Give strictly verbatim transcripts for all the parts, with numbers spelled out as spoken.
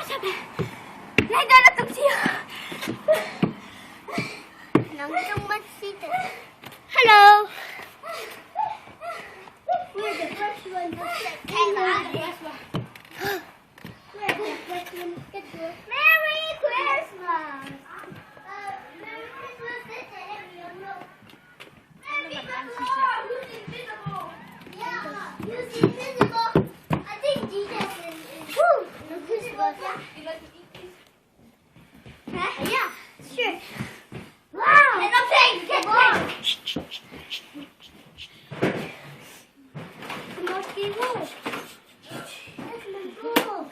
Nai, dah lah tuk sia. Nang tung mat si te. Hello. We're the first one to set. We're the first one to get to. Merry Christmas. Uh, Merry Christmas. Who's invisible? Yeah, who's invisible? I think Jesus is, is the Christmas. Huh? Yeah, sure. Wow! Hey, no play, you can't play. Come on, Steve. That's my book.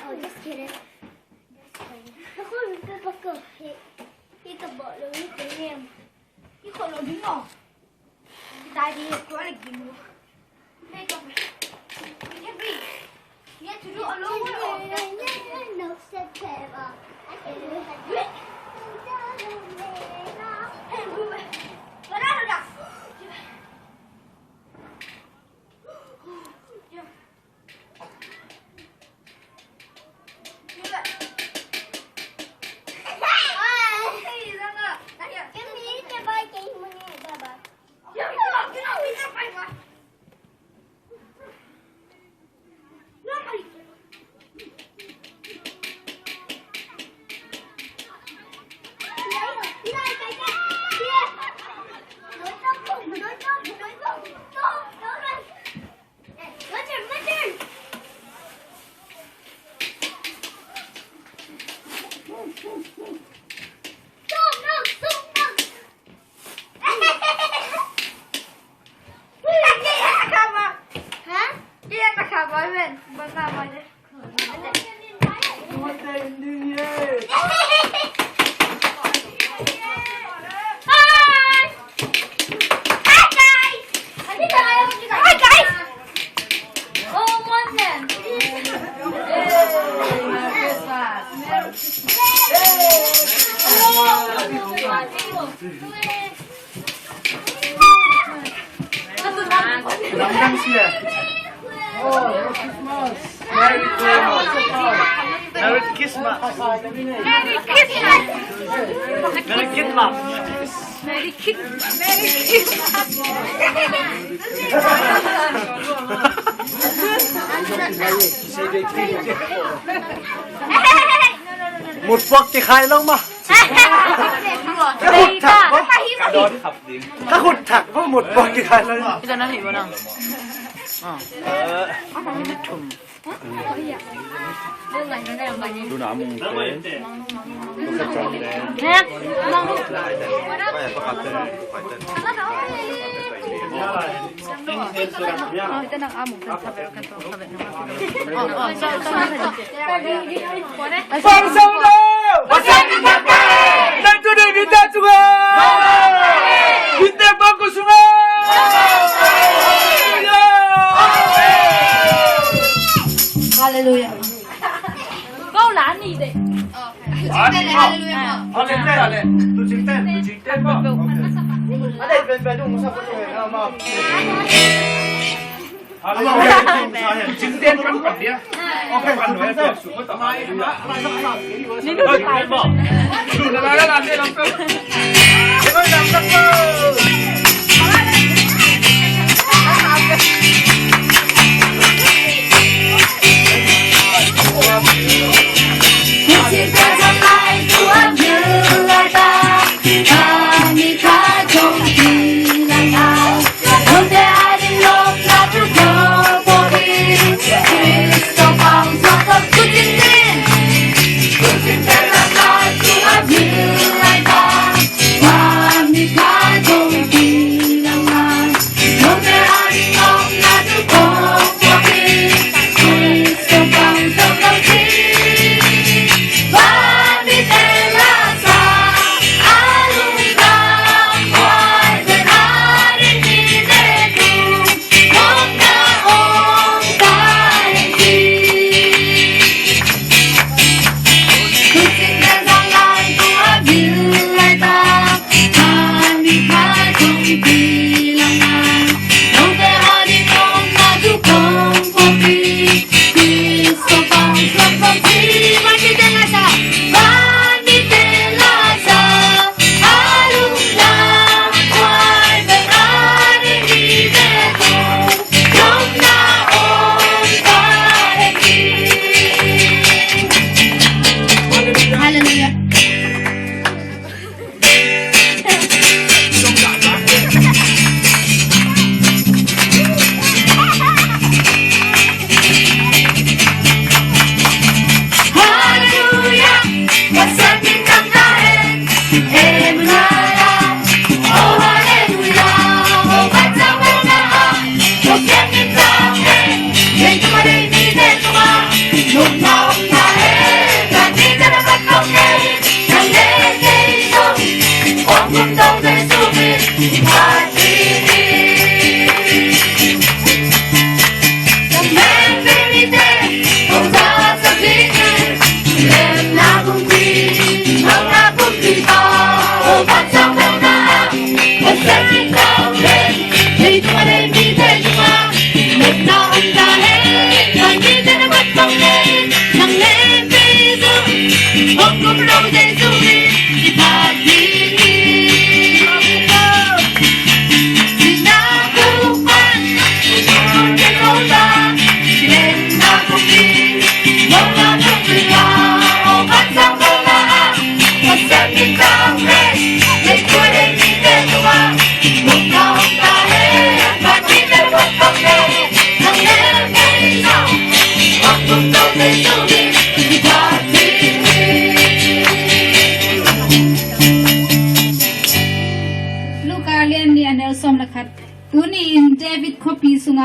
Oh, just kidding. Just kidding. Ako, nagpapako. Hey, hey, kabalo, hey, kanyam. Ikaw, lo din mo. Kita di ko lagi mo. Make up. You can breathe. You have to do a long way of the. No, September. I can do it. Hey, wala na. Hi! Hi, guys! Hi, guys! Oh, one then. Merry Christmas. Merry Christmas. Merry Christmas. Merry Christmas. Merry Christmas. Merry Christmas. Mutpuak kikhai lo mah. Ka khut thak maw. Ka khut thak maw, mutpuak kikhai lo. Ita na hi ba nang? Ah. Thum. Tuna mung te. Nek, nang. Hallelujah. Hallelujah.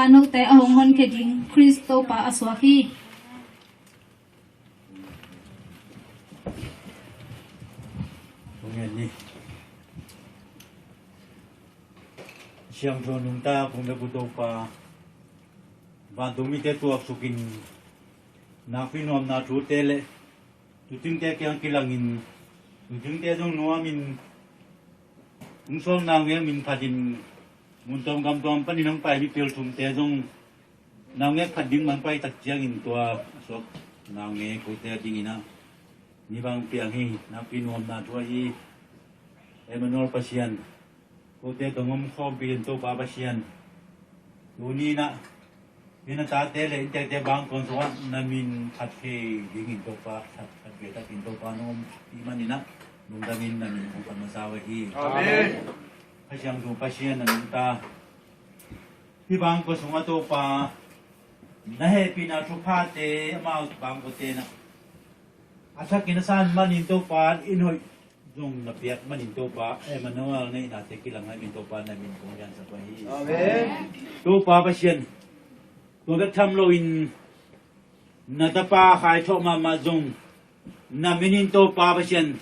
A note a hong honkhia ding Khrist Topa a suak hi. Kong ngen ni. Siangtho nungta kong bia gu Topa, vantung mite tuaksukin nakpi nuamna thute le tutingte kiang kilangin, tutingte zong nuamin, hong suak naungek min phatin, mun tuam gam tuam panin hong pai mipil thumte zong naungek phat ding man pai tak ciangin tua a suak naungek kote a dingin ah mi bang piang hi. Nakpi nuamna thu ahi Emmanuel Pasian, kote tawh hong om khawmpi in Topa Pasian, tuni in ah hih na tate le inntekte bangkua sungah na min phat thei dingin Topa, phat, phat ve takin Topa na om i manin ah lungdamin na min kong phat masa uh ahi. Amen. Kha Siangtho Pasian, na nungta hih bangkua sungah Topa, na hehpihna thuphate amau bangkuate na a thakin a san manin Topa, in hoih zong na piak manin Topa, Emmanuel na hihnate kilang lai min Topa, na min kong liansak uh ahi. Amen. Topa Pasian, tua bek tham loin na tapa Khai Thawh mahmah zong na minin Topa Pasian,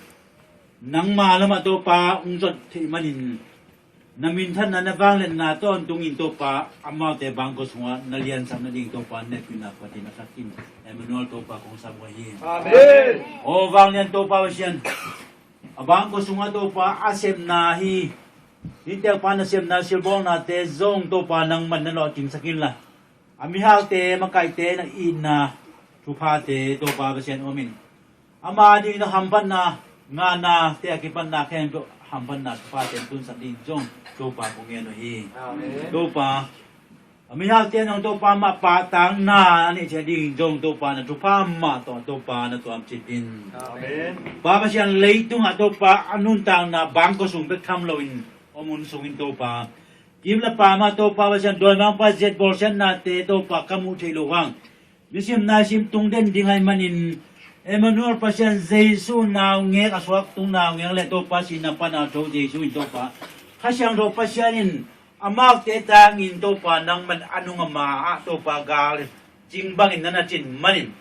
nangma lamah Topa hong zot theih manin, na minthanna, na vangliatna tawntungin Topa amaute bangkua sungah na liansak nading Topa na hehpihna phatin a thakin Emmanuel Topa kong sam uh ahi. Amen. Aw vanglian Topa Pasian, a bangkua sungah Topa a sepna hi, inntek pa na sepna silbawlnate zong Topa nangman na lawhcingsak inla, a mihaute makaihte na itna thuphate Topa Pasian omin, ama dingin a hamphatna, ngahnate a kipatna khempeuh hamphatna thuphate na tunsak ding zong Topa kong ngen uh hi. Amen. Topa, a mihaute nong Topa mah pahtakna a neih theih ding zong Topa na thupha mah tawh Topa na tuamcip in. Amen. Pa Pasian, leitungah Topa a nuntakna bangkua sung bek tham loin om hun sungin Topa, kim le pam ah Topa Pasian, dawimangpa ziat bawlsiatnate Topa ka muh theih loh hang, nisim naisim tung den ding ahih manin, Emmanuel Pasian Jesu naungek, a suak tung naungek le Topa sihna pana tho Jesu in Topa, Kha Siangtho Pasian in amaute tangin Topa nangman a nung a ma ah Topa gal cing bangin na na cin manin,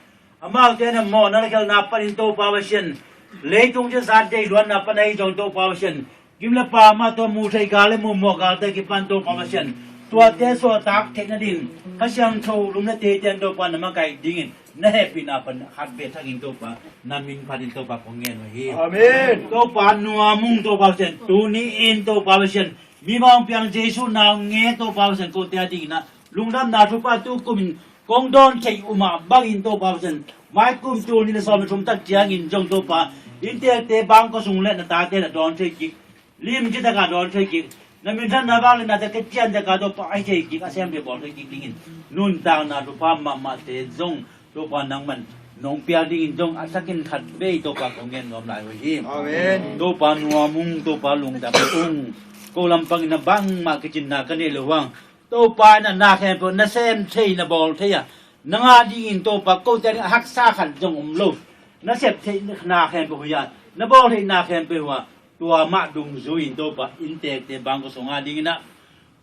amaute na mawhna le khelhna panin Topa Pasian, leitung cin sa deiluanna pan ahi zong Topa Pasian, kim le pam ah tua muh theih gal le muh mawh galte kipan Topa Pasian, tuate suahtak theih nading Kha Siangtho lum le teite in Topa na makaih dingin na hehpihna pan khat ve thakin Topa na min phatin Topa kong ngen uh hi. Amen. Topa nuam ung Topa Pasian, tuni in Topa Pasian, mi bang piang Jesu naungek Topa Pasian, kote a dingin ah lungdamna thupha tu kumin kong dawn theih uh mah bangin Topa Pasian, mai kum tul nih le sawm le thum tak ciangin zong Topa, inntekte bangkua sung le na tate na dawn thei kik, limci takah dawn thei kik, na minthanna vangliatnate ka cian takah Topa a hi thei kik, a sem thei bawl thei kik dingin nuntakna thupha mahmahte zong Topa nangman nong piak dingin zong a thakin khat vei Topa kong ngen nuam lai uh hi. Amen. Topa nuam ung, Topa lungdam ung. Ko lampangin a bangmah kicinna ka neih loh hang Topa in a na khempeuh na sem thei, na bawl thei a, na ngah dingin Topa, kote a ding a haksa khat zong om lo. Na sep theih na khempeuh huih a, na bawl theih na khempeuh huih a, tua mah dungzui in Topa, inntekte bangkua sungah dingin ah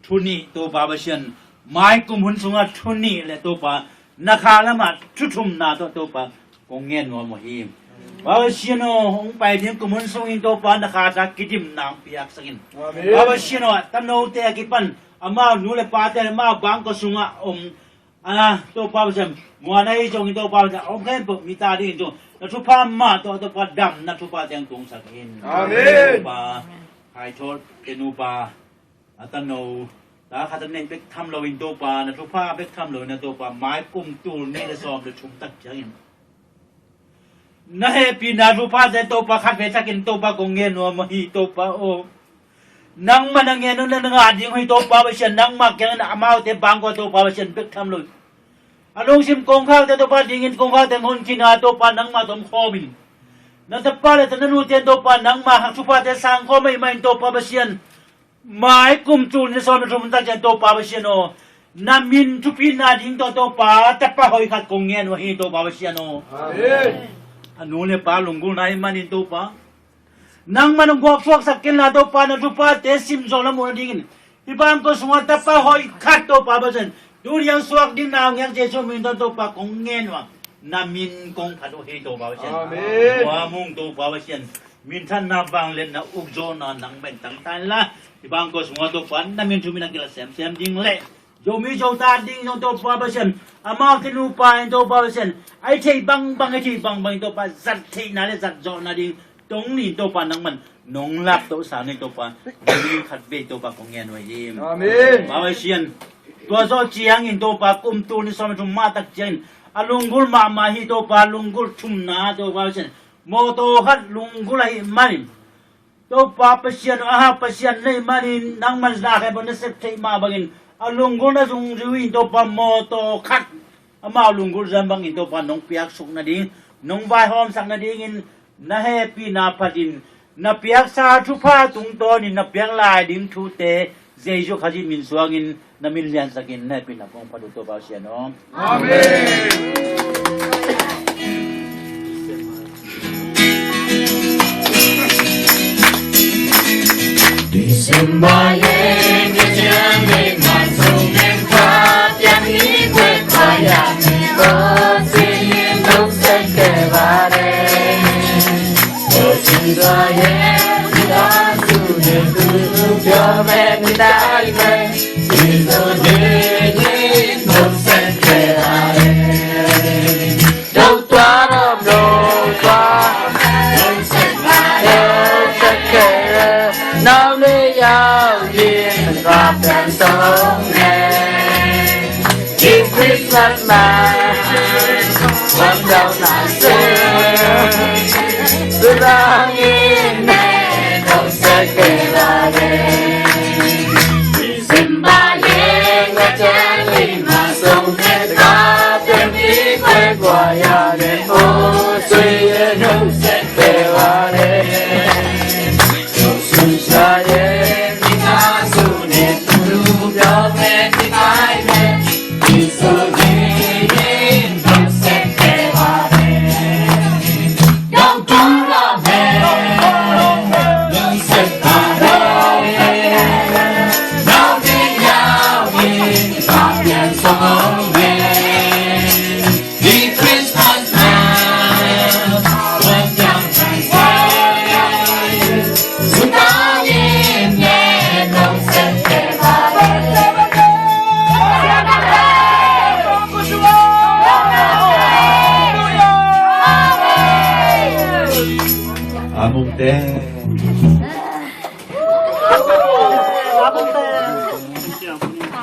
thu nih Topa Pasian, mai kum hun sungah thu nih le Topa, na kha lamah thu thumna tawh Topa kong ngen nuam uh hi. Pa Pasian aw, hong pai ding kum hun sungin Topa na kha tak kidimna hong piaksak in. Amen. Pa Pasian aw, a tanote a kipan amau nu le pate le amau bangkua sungah om, a, Topa Pasian, muan ahi zongin Topa Pasian, om khempeuh mi ta dingin zong na thupha mah tawh Topa damna thupha teng tungsak in. Amen. Topa, Khai Thawh te nupa, a tano, ta khat a neih bek tham loin Topa, na thupha bek tham loin a Topa, mai kum tul nih le sawm le thum tak ciangin na hehpihna thuphate Topa khat ve thakin Topa kong ngen nuam uh hi Topa aw. Nangmah na ngen uh na ngah ding uh hi Topa Pasian, nangmah kiangin amaute bangkua Topa Pasian bek tham loin a lungsim kongkhakte Topa dingin kongkhakte hong honkhin a Topa nangmah tawh om khawmin, na tapa le ta na nute in Topa nangmah thuphate sang khawm ahih manin Topa Pasian, mai kum tul nih le sawm le thum tak ciang Topa Pasian aw, na min thupina ding tawh Topa tapa hoih khat kong ngen uh hi Topa Pasian aw. Amen. A nu le pa lunggulhna ahih manin Topa, nangmah nong guak suaksak kenla Topa, na thuphate sim zawh lam uh nadingin hih bangkua sungah tapa hoih khat Topa Pasian, Tuni a suak ding na hong hiang Jesu min tawh Topa kong ngen uh a, na min kong phat uh hi Topa Pasian. Amen. Tua mung Topa Pasian, minthanna vangliatna ukzawhna nang bek tang ta inla, i bangkua sungah Topa na min thu min a kilat semsem ding le Zomi Zota ding zong Topa Pasian, amaute nupa in Topa Pasian, a i theih bangbang, a i theih bangbang in Topa zat theihna le zat zawhna ding tong ni in Topa nangman nong laptoh sa ni Topa, nong khat vei Topa kong ngen uh hi. Amen. Topa Pasian, tua zawh ciangin Topa kum tul nih sawm le thum mah tak ciangin a lunggulh mahmah hi Topa, lunggulh thumna Topa Pasian, mawtaw khat lunggulh ahih manin Topa Pasian aw, a hak Pasian na hih manin nangman lakhia bang na sep theih mah bangin a lunggulhna zungzui in Topa mawtaw khat amau lunggulh zang bangin Topa nong piaksuk nading, nong vaihawmsak nadingin na hehpihna phatin na piaksa thupha tungtawnin na piak lai ding thute Jesu Khazih min suangin na min liansakin na hehpihna kong phat uh Topa Pasian aw. Amen. December yeng ke ciang ding man sung ding kha piang hi kwe kwa yang ni o si yin dong sen ke ba re. O sin sa yeng ni dan su ne tu tu pyo me ni dai me. Christmas man, one down I say, Simba yeng a ciang ling a song te ka pian ki kwe kwa ya ne o sui ye no se te wa ne. Sui sa ye ni ka su ne tu lu pyo me ti kai me.